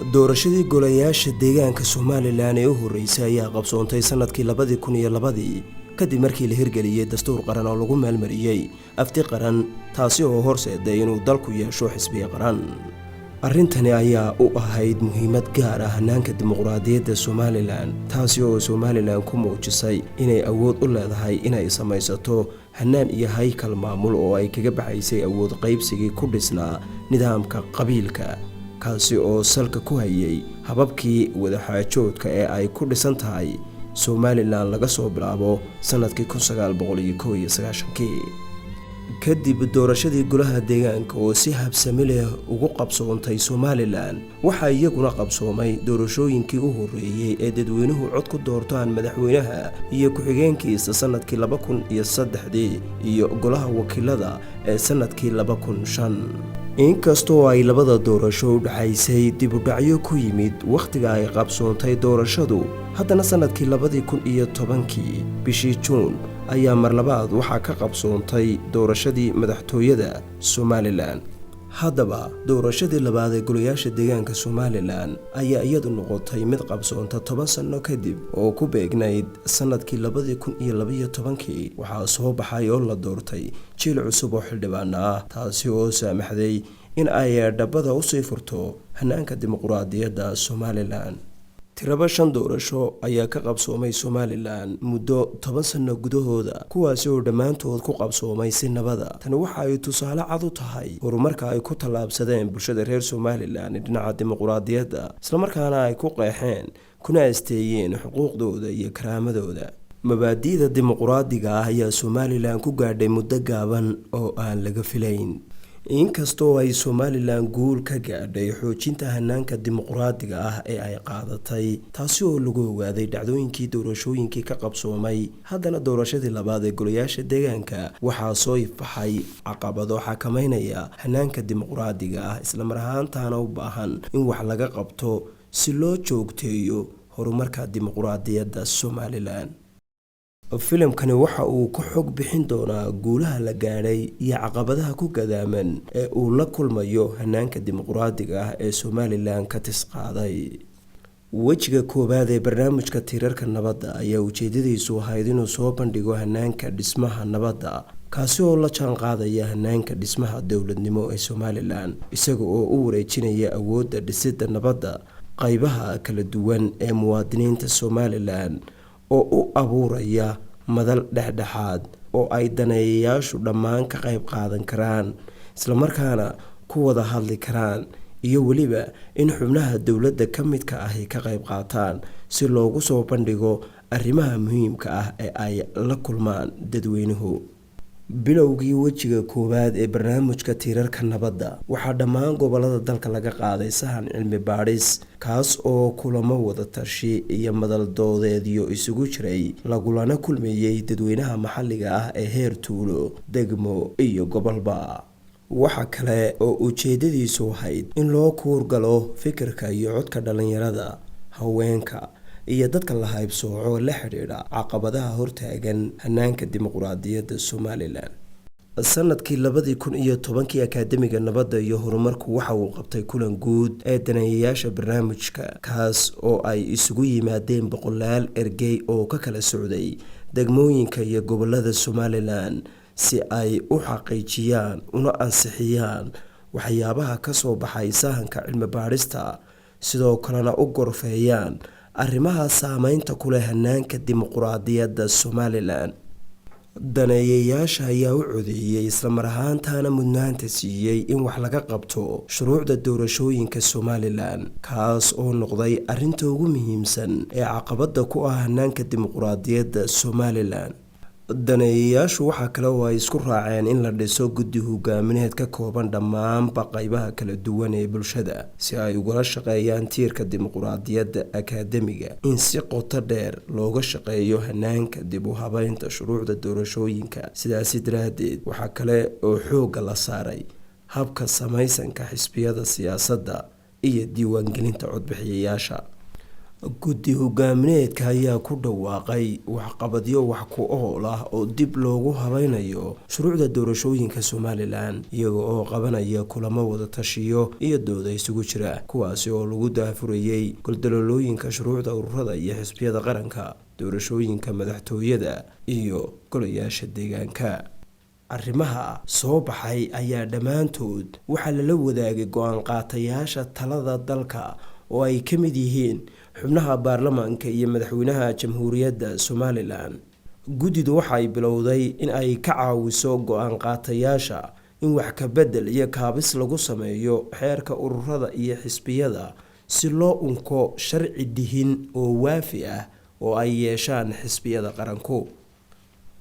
Doorashadii golayaasha deegaanka Somalilan ee u horreysay ayaa qabsoontay sanadkii 2002, kadib markii la hirgeliyey dastuur qaran oo lagu meelmariyey afti qaran, taasi oo horseeday inuu dalku yeesho xisbiya qaran. Arrintani ayaa u ahayd muhiimad gaar ah hanaanka dimuqraadiyadda Somalilan, taasi oo Somalilan ku muujisay inay awood u leedahay inay samaysato hanaan iyo haykal maamul oo ay kaga baxaysay awood qaybsigii ku dhisnaa nidaamka qabiilka, kaasi oo salka ku hayay hababkii wadaxaajoodka ee ay ku dhisan tahay Somalilan laga soo bilaabo sanadkii 1991-kii. Kadib doorashadii golaha deegaanka oo si habsami leh ugu qabsoontay Somalilan, waxaa iyaguna qabsoomay doorashooyinkii u horreeyey ee dadweynuhu cod ku doortaan madaxweynaha iyo ku-xigeenkiisa sanadkii 2003-dii iyo golaha wakiilada ee sanadkii 2005. Inkastoo ay labada doorasho u dhaxaysay dibudhacyo ku yimid wakhtiga ay qabsoontay doorashadu, haddana sanadkii 2010-kii bishii Juun ayaa mar labaad waxaa ka qabsoontay doorashadii madaxtooyada Somalilan. Haddaba, doorashadii labaad ee golayaasha deegaanka Somalilan ayaa iyadu noqotay mid qabsoonta 10 sanno kadib oo ku beegnayd sanadkii 2012-kii. Waxaa soo baxay oo la doortay jiil cusub oo xildhibaana ah, taasi oo saamaxday in ay dhabbada usii furto hanaanka dimuqraadiyadda Somalilan. Tiraba shan doorasho ayaa ka qabsoomay Somalilan muddo 10 sanno gudahooda, kuwaasi oo dhammaantood ku qabsoomay si nabada. Tani waxa ay tusaale cad u tahay horumarka ay ku tallaabsadeen bulshada reer Somalilan dhinaca dimuqraadiyadda, islamarkaana ay ku qeexeen kuna asteeyeen xuquuqdooda iyo karaamadooda. Mabaadi'da dimuqraadiga ah ayaa Somalilan ku gaadhay muddo gaaban oo aan laga filayn. Inkastoo ay Somalilan guul ka gaadhay xoojinta hanaanka dimuqraadiga ah ee ay qaadatay, taasi oo lagu ogaaday dhacdooyinkii doorashooyinkii ka qabsoomay, haddana doorashadii labaad ee golayaasha deegaanka waxaa soo ifbaxay caqabado xakameynaya hanaanka dimuqraadiga ah, islamar ahaantaana u baahan in wax laga qabto si loo joogteeyo horumarka dimuqraadiyadda Somalilan. Filimkani waxa uu ku xog bixin doonaa guulaha la gaadhay iyo caqabadaha ku gadaaman ee uu la kulmayo hanaanka dimuqraadiga ah ee Somalilan ka tisqaaday. Wejiga koowaad ee barnaamijka Tiirarka Nabadda ayaa ujeedadiisu ahayd inuu soo bandhigo hanaanka dhismaha nabadda, kaasi oo la jaan qaadaya hanaanka dhismaha dowladnimo ee Somalilan, isaga oo u wareejinaya awoodda dhisidda nabadda qaybaha kala duwan ee muwaadiniinta Somalilan, oo u abuuraya madal dhexdhexaad oo ay daneeyayaashu dhammaan ka qayb qaadan karaan, islamarkaana ku wada hadli karaan, iyo weliba in xubnaha dowladda ka midka ahi ka qayb qaataan si loogu soo bandhigo arrimaha muhiimka ah ee ay la kulmaan dadweynuhu. Bilowgii wejiga koowaad ee barnaamijka Tiirarka Nabadda, waxaa dhammaan gobolada dalka laga qaaday sahan cilmi baadhis, kaas oo kulamo wada tashi iyo madal doodeedyo isugu jiray, lagulana kulmayey dadweynaha maxalliga ah ee heer tuulo, degmo iyo gobolba. Waxa kale oo ujeedadiisu ahayd in loo kuurgalo fikirka iyo codka dhalinyarada, haweenka iyo dadka la haybsooco la xidhiidha caqabadaha hortaagan hanaanka dimuqraadiyadda Somalilan. Sanadkii 2010-kii, Akaademiga Nabadda iyo Horumarku waxa uu qabtay kulan guud ee daneeyayaasha barnaamijka, kaas oo ay isugu yimaadeen boqolaal ergey oo ka kala socday degmooyinka iyo gobolada Somalilan, si ay u xaqiijiyaan una ansixiyaan waxyaabaha ka soo baxay sahanka cilmi baadhista, sidoo kalena u gorfeeyaan arrimaha saameynta ku leh hanaanka dimuqraadiyadda Somalilan. Daneeyayaasha ayaa u codeeyey, islamar ahaantaana mudnaanta siiyey in wax laga qabto shuruucda doorashooyinka Somalilan, kaas oo noqday arrinta ugu muhiimsan ee caqabada ku ah hanaanka dimuqraadiyadda Somalilan. Daneeyayaashu waxaa kale oo ay isku raaceen in la dhiso guddi hogaamineed ka kooban dhammaanba qaybaha kala duwan ee bulshada, si ay ugala shaqeeyaan tiirka dimuqraadiyadda akaademiga in si qoto dheer looga shaqeeyo hanaanka dib u habeynta shuruucda doorashooyinka. Sidaasi daraaddeed, waxaa kale oo xoogga la saaray habka samaysanka xisbiyada siyaasadda iyo diiwaangelinta codbixiyayaasha. Guddi hogaamineedka ayaa ku dhawaaqay waxqabadyo wax ku ool ah oo dib loogu habaynayo shuruucda doorashooyinka Somalilan, iyaga oo qabanaya kulamo wada tashiyo iyo dooda isugu jira, kuwaasi oo lagu daahfurayay goldaloolooyinka shuruucda ururada iyo xisbiyada qaranka, doorashooyinka madaxtooyada iyo golayaasha deegaanka. Arrimaha soo baxay ayaa dhammaantood waxaa lala wadaagay go-aan qaatayaasha talada dalka oo ay ka mid yihiin xubnaha baarlamaanka iyo madaxweynaha Jamhuuriyadda Somalilan. Guddidu waxay bilowday in ay ka caawiso go-aan qaatayaasha in wax ka bedel iyo kaabis lagu sameeyo xeerka ururada iyo xisbiyada si loo unko sharci dihin oo waafi ah oo ay yeeshaan xisbiyada qaranku.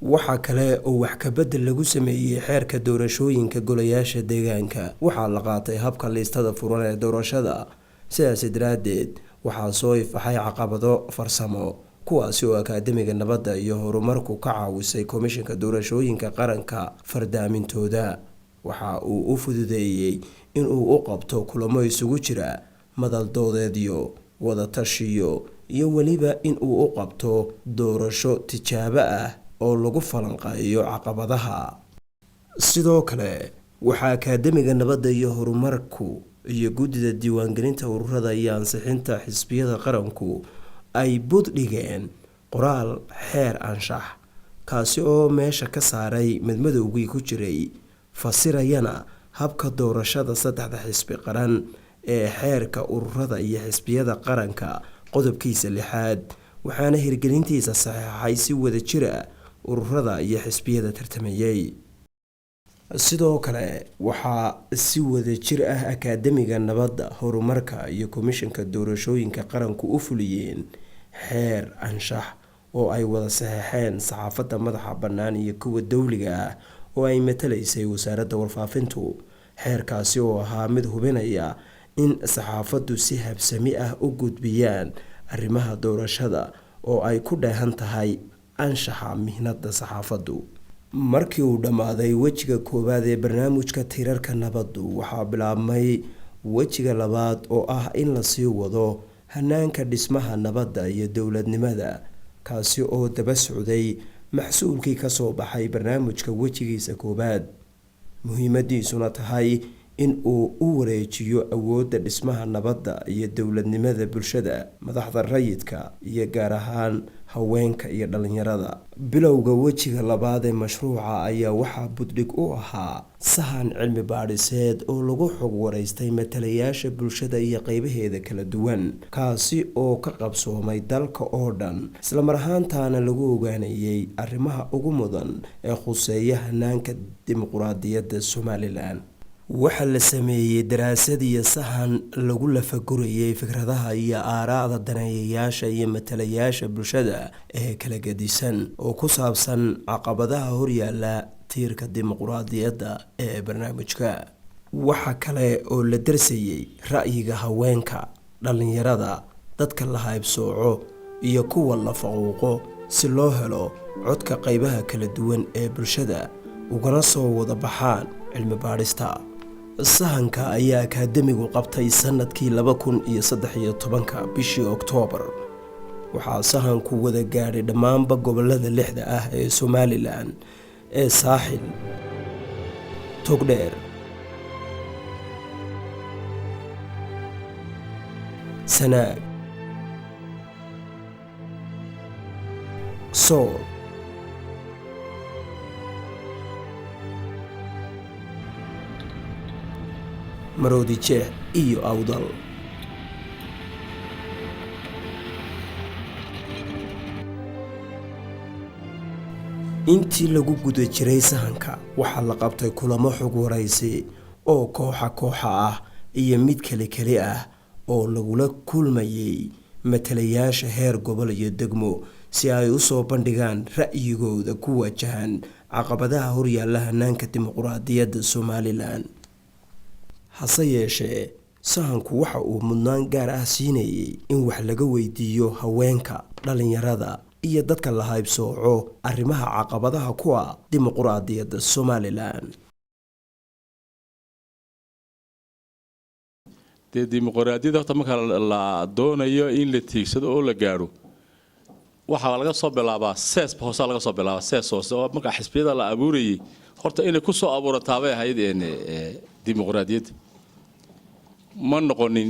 Waxaa kale oo wax ka bedel lagu sameeyey xeerka doorashooyinka golayaasha deegaanka. Waxaa la qaatay habka liistada furan ee doorashada, sidaasi daraaddeed waxaa soo ifaxay caqabado farsamo, kuwaasi oo Akaademiga Nabadda iyo Horumarku ka caawisay Komishanka Doorashooyinka Qaranka fardaamintooda. Waxa uu u fududeeyey in uu u qabto kulamo isugu jira madal doodeedyo, wada tashiyo iyo weliba in uu u qabto doorasho tijaabo ah oo lagu falanqeeyo caqabadaha. Sidoo kale waxaa Akaademiga Nabadda iyo Horumarku iyo Guddida Diiwaangelinta Ururada iyo Ansixinta Xisbiyada Qaranku ay bud dhigeen qoraal xeer anshax, kaasi oo meesha ka saaray madmadowgii ku jiray, fasirayana habka doorashada saddexda xisbi qaran ee xeerka ururada iyo xisbiyada qaranka qodobkiisa 6aad, waxaana hirgelintiisa saxeexay si wada jira ururada iyo xisbiyada tartamayay. Sidoo kale waxaa si wada jir ah Akaademiga Nabadda, Horumarka iyo Komishanka Doorashooyinka Qaranku u fuliyeen xeer anshax oo ay wada saxeexeen saxaafadda madaxa bannaan iyo kuwa dowliga ah oo ay matalaysay Wasaaradda Warfaafintu. Xeerkaasi oo ahaa mid hubinaya in saxaafaddu si habsami ah u gudbiyaan arrimaha doorashada oo ay ku dheehan tahay anshaxa mihnada saxaafaddu. Markii uu dhammaaday wejiga koowaad ee barnaamijka Tiirarka Nabaddu, waxaa bilaabmay wejiga labaad oo ah in lasii wado hanaanka dhismaha nabadda iyo dowladnimada, kaasi oo daba socday maxsuulkii kasoo baxay barnaamijka wejigiisa koowaad, muhiimadiisuna tahay in uu u wareejiyo awoodda dhismaha nabadda iyo dowladnimada bulshada, madaxda rayidka iyo gaar ahaan haweenka iyo dhalinyarada. Bilowga wejiga labaad ee mashruuca ayaa waxaa buddhig u ahaa sahan cilmi baadhiseed oo lagu xog waraystay matalayaasha bulshada iyo qeybaheeda kala duwan, kaasi oo ka qabsoomay dalka oo dhan, islamar ahaantaana lagu ogaanayay arrimaha ugu mudan ee khuseeya hanaanka dimuquraadiyadda Somalilan. Waxaa la sameeyey daraasad iyo sahan lagu lafagurayay fikradaha iyo aaraa'da daneeyayaasha iyo matalayaasha bulshada ee kala gedisan oo ku saabsan caqabadaha horyaala tiirka dimuquraadiyadda ee barnaamijka. Waxa kale oo la darsayey ra'yiga haweenka, dhalinyarada, dadka la haybsooco iyo kuwa la faquuqo, si loo helo codka qeybaha kala duwan ee bulshada ugana soo wada baxaan cilmi baadhista. Sahanka ayaa akaademigu qabtay sanadkii 2013-ka bishii Oktoobar. Waxaa sahanku wada gaadhay dhammaanba gobolada lixda ah ee Somalilan ee Saaxil, Togdheer, Sanaag, Sool, Maroodi Jeex iyo Awdal. Intii lagu guda jiray sahanka waxaa la qabtay kulamo xog waraysi oo kooxa kooxa ah iyo mid keli keli ah oo lagula kulmayay matalayaasha heer gobol iyo degmo, si ay u soo bandhigaan ra'yigooda ku wajahan caqabadaha horyaala hanaanka dimuquraadiyadda Somalilan. Hase yeeshee sahanku waxa uu mudnaan gaar ah siinayay in wax laga weydiiyo haweenka, dhalinyarada iyo dadka la haybsooco arrimaha caqabadaha ku ah dimuquraadiyadda Somalilan. Dee dimuqraadiyadda horta marka la doonayo in la tiigsado oo la gaadho, waxaa laga soo bilaabaa sees hoosa, laga soo bilaabaa sees hoose, oo marka xisbiyada la abuurayay horta inay ku soo abuurataabay ahayd. Dimuqraadiyadda ma noqonin,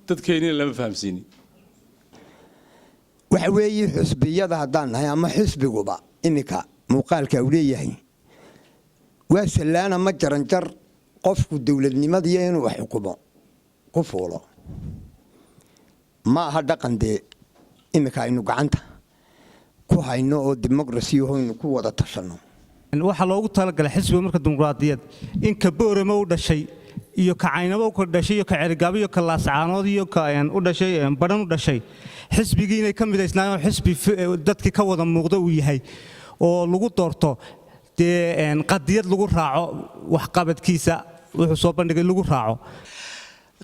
dadkeennina lama fahamsiinin. Waxa weeye, xusbiyada haddaan nahay ama xisbiguba iminka muuqaalka uu leeyahay waa sallaana, ma jaranjar qofku dowladnimadiiyo inuu wax xukumo ku fuulo ma aha. Dhaqan dee iminka aynu gacanta ku hayno oo democracy aynu ku wada tashanno. Waxaa loogu talagalay xisbiga marka dimuqraadiyad in ka Boorama u dhashay iyo ka Caynabo ka dhashay iyo ka Cerigaabo iyo ka Laascaanood iyo ka u dhashay Badhan u dhashay xisbigii inay ka midaysnaayeen, oo xisbi dadkii ka wada muuqda uu yahay, oo lagu doorto dee qadiyad lagu raaco, waxqabadkiisa wuxuu soo bandhigay lagu raaco.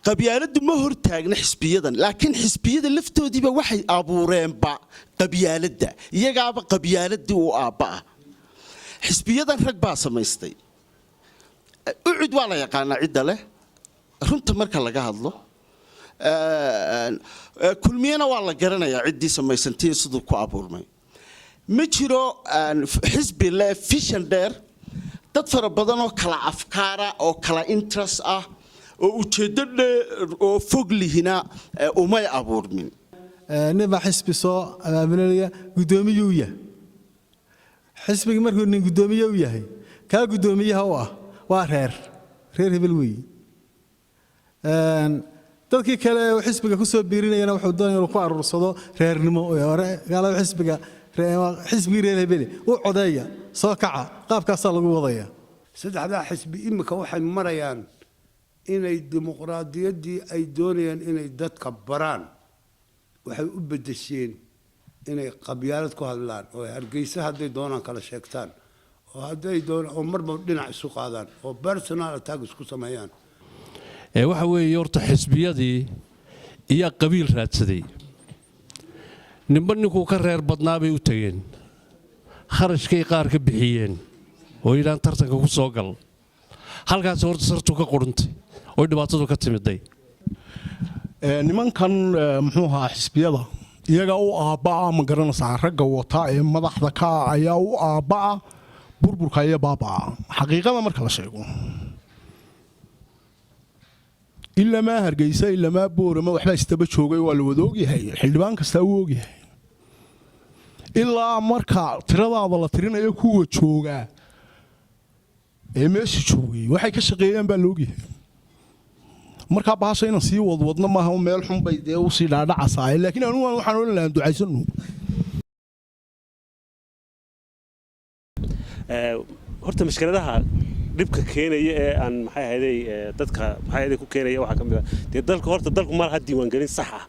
Qabyaaladdu ma hortaagna xisbiyadan, laakiin xisbiyada laftoodiiba waxay abuureenba qabyaaladda, iyagaaba qabyaaladii u aabba ah. Xisbiyadan rag baa samaystay. UCID waa la yaqaanaa cidda leh, runta marka laga hadlo. Kulmiyena waa la garanayaa ciddii samaysantay, siduu ku abuurmay. Ma jiro xisbi leh vision dheer. Dad fara badan oo kala afkaara oo kala interest ah oo ujeeddo dheer oo fog lihina umay abuurmin. Nin baa xisbi soo abaabulinaya, guddoomiyuu yahay xisbigii. Markuu nin guddoomiye u yahay, kaa guddoomiyaha u ah waa reer hebel weeye. Dadkii kale ee xisbiga ku soo biirinayana wuxuu doonaya inuu ku aruursado reernimo. Gaalada xisbiga, xisbigii reer hebele u codeeya, soo kaca, qaabkaasaa lagu wadaya. Saddexdaa xisbi imika waxay marayaan inay dimuqraadiyaddii ay doonayaan inay dadka baraan waxay u beddesheen inay qabyaalad ku hadlaan, oo Hargeysa hadday doonaan kala sheegtaan, oo hadday doonaan oo marba dhinac isu qaadaan, oo personal attack isku sameeyaan. Waxa weeye, horta xisbiyadii iyaa qabiil raadsaday. Ninba ninkuu ka reer badnaa bay u tegeen, kharashkay qaar ka bixiyeen oo yidhahaan tartanka ku soo gal. Halkaas horta sartu ka quruntay oy dhibaatadu ka timiday. Nimankan muxuu ahaa, xisbiyada iyaga u aabba'a, ma garanaysaa, ragga wata ee madaxda ka ah ayaa u aabba'a burburka iyo baaba'a. Xaqiiqada marka la sheego, ilamaa Hargeysa, ilamaa Boorama waxbaa isdaba joogay, waa la wada ogyahay, xildhibaan kastaa uu ogyahay. Ilaa marka tiradaada la tirinayo, kuwa joogaa ee meesha joogay waxay ka shaqeeyaan baa la ogyahay. Markaa bahasha inaan sii wadwadno maaha, meel xun bay dee usii dhaadhacasaa. Laakiin anugu waxaan odhan lahaa ducaysano. Horta mashkaladaha dhibka keenaya ee aan maxay ahayday dadka maxay ahayday ku keenaya waxaa ka mid ah dee dalka, horta dalku ma laha diiwaangelin sax ah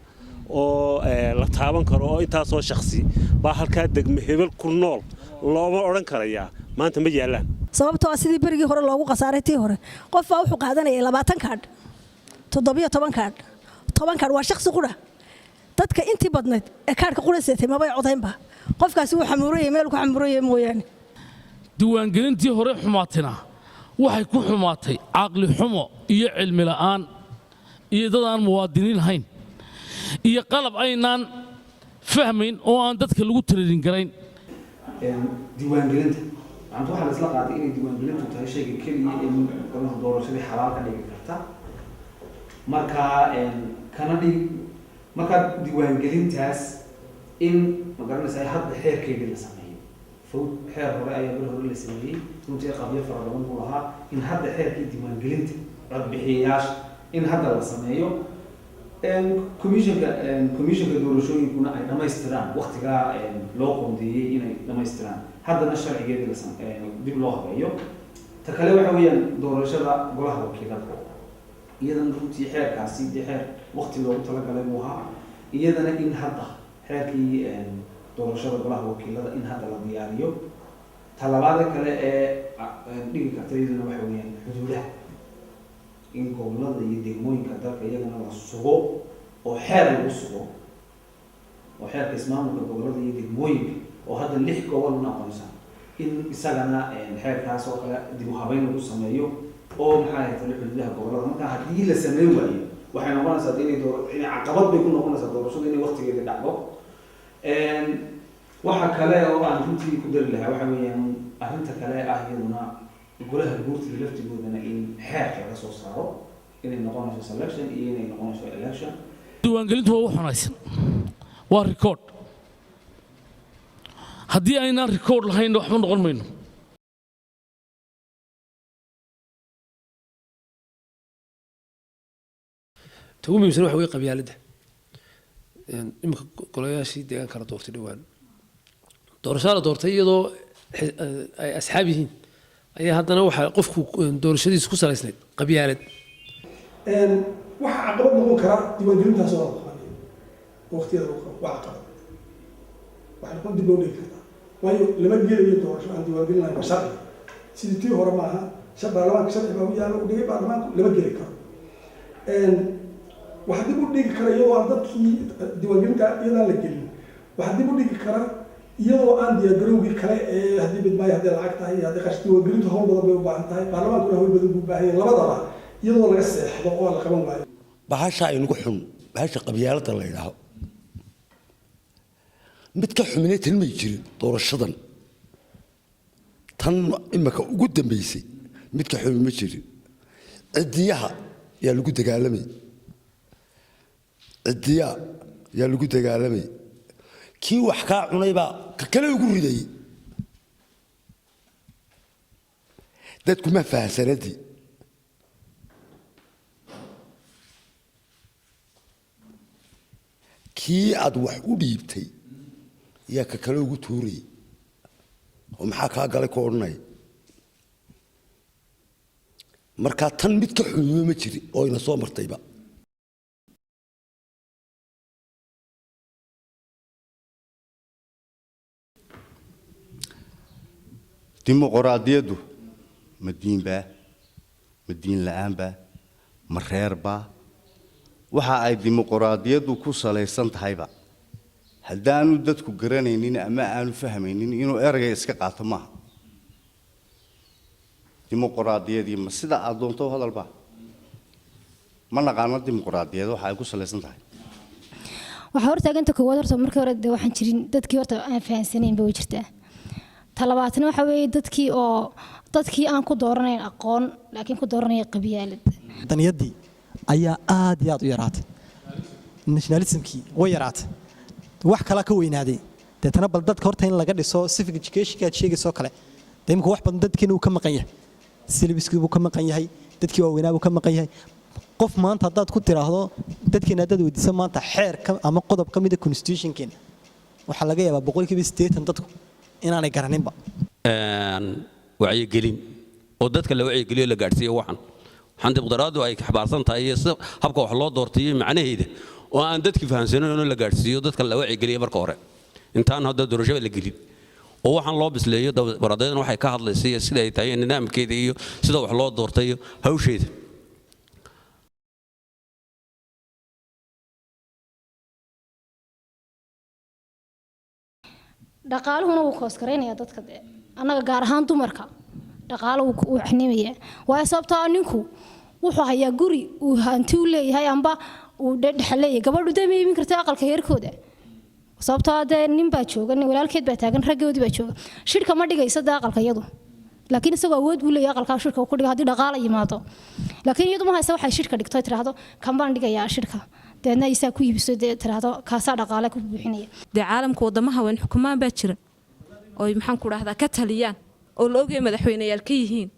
oo la taaban karo, oo intaasoo shakhsi baa halkaa degme hebel ku nool looma odhan karayaa maanta ma yaallaan. Sababtoo ah sidii berigii hore loogu khasaaray, tii hore qof baa wuxuu qaadanayay 20 kaadh, 17 kaadh, 10 kaadh, waa shakhsi qura. Dadka intii badnayd ee kaadhka qura seetay mabay codaynba. Qofkaasi wuu xamuurayay, meel ku xamuurayay mooyaane. Diiwaangelintii hore xumaatayna waxay ku xumaatay caqli xumo iyo cilmi la'aan iyo dad aan muwaadiniin lahayn iyo qalab aynaan fahmayn oo aan dadka lagu training garayn. Diiwaangelinta maanta waxaa la isla qaatay inay diiwaangelintu tahay shayga keliya ee golaha doorashadii xalaal ka dhigi karta. Marka kana dhig, markaa diiwaangelintaas in ma garanaysaa hadda xeerkeedii la sameeyo fog. Xeer hore ayaa bil hore la sameeyey, runtii qabyo fara badan buu lahaa. In hadda xeerkii diiwaangelinta codbixiyayaasha in hadda la sameeyo, commissionka doorashooyinkuna ay dhamaystiraan waktigaa loo qoondeeyey inay dhamaystiraan, haddana sharcigeedii la dib loo habeeyo. Ta kale waxa weeyaan doorashada golaha wakiilada. Iyadana runtii xeerkaasi dee xeer wakti loogu talagalay buu ahaa. Iyadana in hadda xeerkii doorashada golaha wakiilada in hadda la diyaariyo. Talabaada kale ee dhigi karta iyaduna waxa weeyaan xuduudaha, in gobolada iyo degmooyinka dalka iyagana la sugo oo xeer lagu sugo, oo xeerka ismaamulka gobolada iyo degmooyinka oo hadda lix gobol una aqoonsan in isagana xeerkaas oo kale dib u habeyn lagu sameeyo. Oo maxaa ahayd xuduudaha gobollada. Marka haddii la sameyn waayo, waxay noqonaysaa inay door inay caqabad bay ku noqonaysaa doorashadu inay waqtigeeda dhacdo. Waxa kale oo aan runtii ku dari lahaa waxa weeyaan arrinta kale ah iyaduna golaha guurtida laftigoodana in xeerka laga soo saaro, inay noqonayso selection iyo inay noqonayso election. Diiwaangelintu waa u xunaysan, waa record. Haddii aynaan record lahayn, waxba noqon mayno. Ta ugu muhiimsan waxa weye qabyaaladda. Iminka golayaashii deegaanka la doortay dhowaan, doorashada la doortay iyadoo ay asxaab yihiin ayaa haddana waxaa qofku doorashadiisu ku salaysnayd qabyaalad. Waxaa caqabad noqon kara diiwaangelintaas oo la qabanayo oo waqtiyada lagu qabo waa caqabad. Waxay noqon dib loo dhigi kartaa, waayo lama gelayo doorasho aan diiwaangelin lahayn. Waa sharci, sidii tii hore maaha. Baarlamaanka sharci baa u yaalo u dhigay baarlamaanku, lama geli karo. Waxaa dib u dhigi kara iyadoo aan dadkii diiwaangelinta iyadaan la gelin, waxaa dib u dhigi kara iyadoo aan diyaargarowgii kale ee haddii bidmaayo, haddii lacag tahay iyo haddii qash. Diiwaangelintu hawl badan bay u baahan tahay, baarlamaankuna hawl badan buu u baahan yahay. Labadaba iyadoo laga seexdo oo aan la qaban waayo. Bahasha aynagu xun, bahasha qabyaaladda la yidhaaho, mid ka xumine tan may jirin. Doorashadan tan imika ugu dambaysay mid ka xumi ma jirin. Cidiyaha yaa lagu dagaalamay, cidiyaa yaa lagu dagaalamay. Kii wax kaa cunay baa ka kale ugu ridayay. Dadku ma fahamsanadii. Kii aad wax u dhiibtay yaa ka kale ugu tuurayay oo maxaa kaa galay ku odhanaya. Markaa tan mid ka xumimo ma jirin oo ina soo martayba. Dimuquraadiyaddu ma diinbaa, ma diin la'aanbaa, ma reerbaa? Waxa ay dimuquraadiyaddu ku salaysan tahayba haddaanu dadku garanaynin ama aanu fahmaynin, inuu erayga iska qaato maaha. Dimuquraadiyadii ma sida aad doonto u hadalbaa? Ma naqaano dimuquraadiyad waxa ay ku salaysan tahay. Waxaa hortaaganta koowaad, horta markii hore dee waxaan jirin dadkii horta aan fahansanayn ba way jirtaa. Ta labaatna waxa weeye dadkii oo dadkii aan ku dooranayn aqoon, laakiin ku dooranaya qabyaalad. Daniyadii ayaa aad iyo aad u yaraatay, nationalismkii way yaraatay, wax kala ka weynaaday. Deetana bal dadka horta in laga dhiso civic educationka aad sheegayso kale. Dee imika wax badan dadkiina uu ka maqan yahay, syllabuskii buu ka maqan yahay, dadkii waaweynaa buu ka maqan yahay. Qof maanta haddaad ku tiraahdo dadkeena, haddaad weydiiso maanta xeer ama qodob ka mida constitutionkeena, waxaa laga yaabaa 80% dadku inaanay garaninba. Wacyigelin oo dadka la wacyigeliyo, la gaadhsiiyo waxaan dimuqraadiyaddu ay xambaarsan tahay iyo sida habka wax loo doortay iyo macnaheeda oo aan dadki fahamsanayn in la gaadhsiiyo, dadka la wacyigeliyo marka hore intaan hadda doorashada la gelin, oo waxaan loo bisleeyo dimuqraadiyaddan waxay ka hadlaysa iyo sida ay tahay iyo nidaamkeeda iyo sida wax loo doortay iyo hawsheeda. Dhaqaaluhuna wuu kooskaraynayaa dadka dee annaga, gaar ahaan dumarka dhaqaalo wuu xanimayaa, waayo sababtoo ah ninku wuxuu hayaa guri uu hanti u leeyahay amba uu dhedhexa leeyahay. Gabadhu dee ma iibin karta aqalka heerkooda, sababtoo ah dee nin baa jooga, nin walaalkeed baa taagan, raggoodii baa jooga. Shirka ma dhigaysa dee aqalka iyadu, laakiin isagoo awood buu leeyahay aqalkaa shirka uu ku dhigo haddii dhaqaala yimaado. Laakiin iyadu ma haysa waxay shirka dhigto, tiraahdo kan baan dhigayaa shirka, deedna isaa ku iibiso, dee tiraahdo kaasaa dhaqaale ku buuxinaya. Dee caalamka wadamo haween xukumaan baa jira oy maxaan ku dhahdaa ka taliyaan oo la ogaya madaxweyneyaal ka yihiin.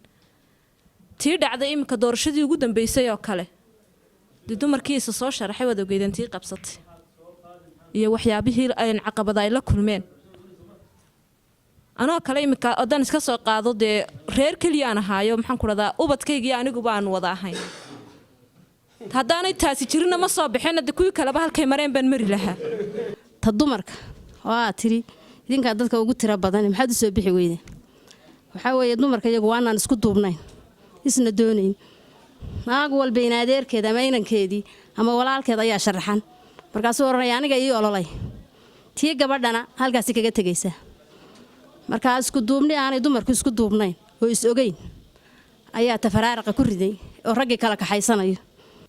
Tii dhacday iminka doorashadii ugu dambeysay oo kale, dee dumarkii isa soo sharaxay waad ogeydeen tii qabsatay iyo waxyaabihii caqabada ay la kulmeen. Anoo kale iminka haddaan iska soo qaado, dee reer keliya aan ahaayo, maxaan ku dhahdaa, ubadkaygii aniguba aan wada ahayn. Haddaanay taasi jirinna ma soo baxeen, de kuwii kaleba halkay mareen baan mari lahaa. Ta dumarka oo aad tiri idinkaa dadka ugu tiro badan, maxaad u soo bixi weydeen? Waxaa weeye dumarka iyagu waanaan isku duubnayn, isna doonayn. Naag walba in adeerkeed ama inankeedii ama walaalkeed ayaa sharaxan, markaasuu odhanaya aniga ii ololay. Tii gabadhana halkaasi kaga tegaysaa. Markaa isku duubni aanay dumarku isku duubnayn oo is ogeyn Ayaa tafaraaraqa ku riday oo raggii kala kaxaysanayo.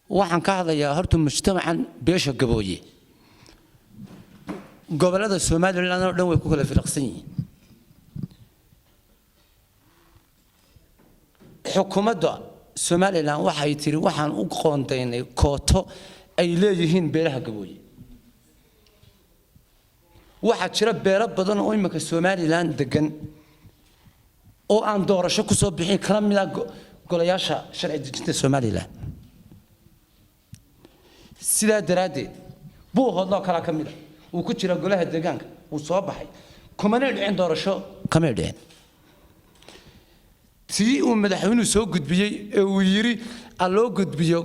Waxaan ka hadlayaa horta mujtamacan beesha Gabooye gobollada Somaliland oo dhan way ku kala firaqsan yihiin. Xukuumadda Somaliland waxay tiri waxaan u qoondaynay kooto ay leeyihiin beelaha Gabooye. Waxaa jira beelo badan oo imika Somaliland degan oo aan doorasho ku soo bixin, kala mid ah golayaasha sharci dejinta Somaliland. Sidaa daraaddeed Buuhoodloo kalaa ka mid a wuu ku jira golaha deegaanka, wuu soo baxay, kumana dhicin doorasho, kamay dhicin. Tii uu madaxweynuhu soo gudbiyey ee uu yidhi loo gudbiyo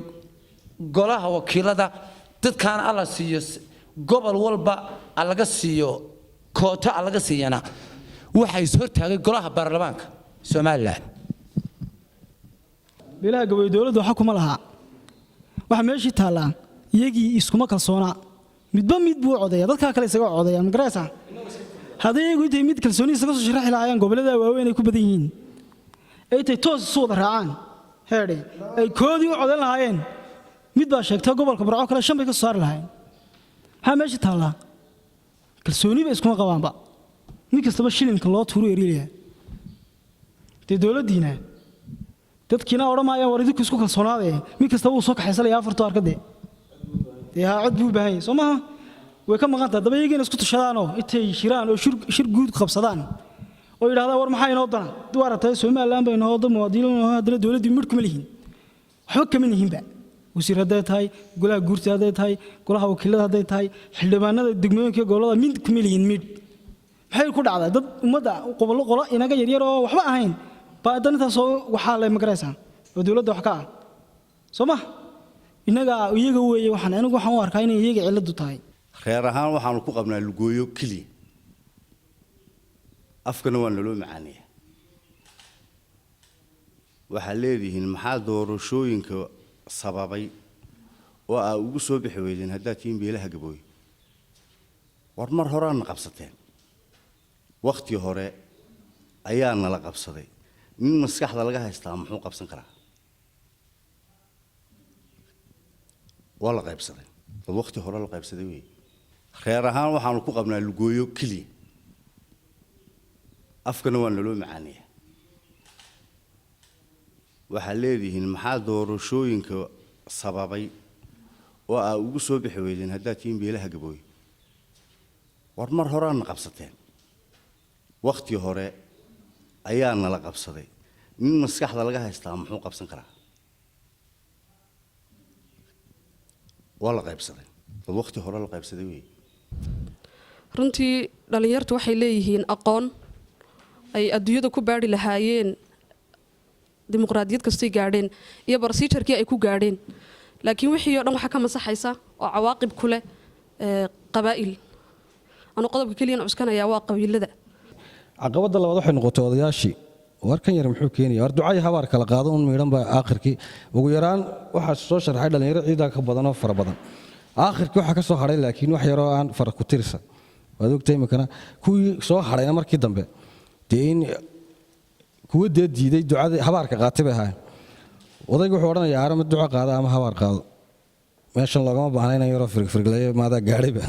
golaha wakiilada, dadkaana alla siiyo, gobol walba laga siiyo koota laga siiyana, waxay is hortaagay golaha baarlamaanka Somaliland. Beelaha Gabooye dowladda waxa kuma lahaa. Waxa meeshii taallaa iyagii iskuma kalsoonaa, midba mid buu codeeya, dadkaa kale isaga codeeya, ma garaysaa? Hadday iyagu intay mid kalsooni isaga soo sharaxi lahaayeen, gobollada waaweyn ay ku badan yihiin ay tay toos isu wada raacaan heedhe ay koodii u codeyn lahaayeen, mid baa sheegtay gobolka Burco kale shan bay ka soo saari lahaayeen. Maxaa meesha taallaa? Kalsooniba iskuma qabaanba, mid kastaba shilinka loo tuuro eriilaya. Dee dowladdiina dadkiina odhan maayaan war idinku isku kalsoonaadee, mid kastaba wuu soo kaxaysanaya afartoo arkadee. Dee haa, cod buu u baahan yahay, soo maaha? Way ka maqan tahay. Daba iyagiina isku tashadaanoo intay shiraan oo shir guud qabsadaan oo yidhahdaan war maxaa inoo dana? Waa aragtay Somaliland bay inoo dad muwaadiniin oo haddana dowladdii midh kuma lihin, waxba kama nihinba. Wasiir hadday tahay, golaha guurta hadday tahay, golaha wakiilada hadday tahay, xildhibaanada degmooyinka gobollada mid kuma lihin midh. Maxay ku dhacdaa? Dad ummadda qobollo qolo inaga yaryar oo waxba ahayn baa haddana intaasoo waxaa le magaraysaa oo dowladda wax ka ah, soo ma? Innaga iyaga weeye. Waxaan anigu waxaan u arkaa inay iyaga ciladu tahay. Reer ahaan waxaanu ku qabnaa lugooyo keliya, afkana waa naloo macaanaya. Waxaad leedihiin maxaa doorashooyinka sababay oo aa ugu soo bixi weydeen haddaad tihiin beelaha Gabooye? War mar horaadna qabsateen, wakhti hore ayaa nala qabsaday. Nin maskaxda laga haystaa muxuu qabsan karaa? Waa la qaybsaday dad, wakhti hore la qaybsaday wey. Reer ahaan waxaanu ku qabnaa lugooyo keliya, afkana waa naloo macaanaya. Waxaad leedihiin maxaa doorashooyinka sababay oo aa ugu soo bixi weydeen haddaad tihiin beelaha Gabooye? War mar horaadna qabsateen, wakhti hore ayaa nala qabsaday. Nin maskaxda laga haystaa muxuu qabsan karaa? Waa la qaybsaday dad, wakhti hore la qaybsaday wey. Runtii dhallinyartu waxay leeyihiin aqoon ay adduunyada ku baadhi lahaayeen, dimuqraadiyad kastay gaadheen iyo procedure-kii ay ku gaadheen, laakiin wixii oo dhan waxaa ka masaxaysa oo cawaaqib ku leh qabaa'il. Anu qodobka keliyan cuskanayaa waa qabiilada. Caqabadda labaad waxay noqotay odayaashii warkan yar muxuu keenaya, war ducay habaar kala qaado un miidhan baa aakhirkii ugu yaraan waxaa soo sharxay dhallinyaro ciidaa ka badan oo fara badan. Aakhirkii waxaa ka soo hadhay laakiin wax yaroo aan fara ku tirsan waad ogtahay. Iminkana kuwii soo hadhayna markii dambe dee in kuwa dee diiday ducadii habaarka qaatay bay ahaayeen. Odaygu wuxuu odhanayaa arama duco qaado ama habaar qaado, meeshan loogama baahna inan yaroo firgfirgleeyo maadaa gaadhayba.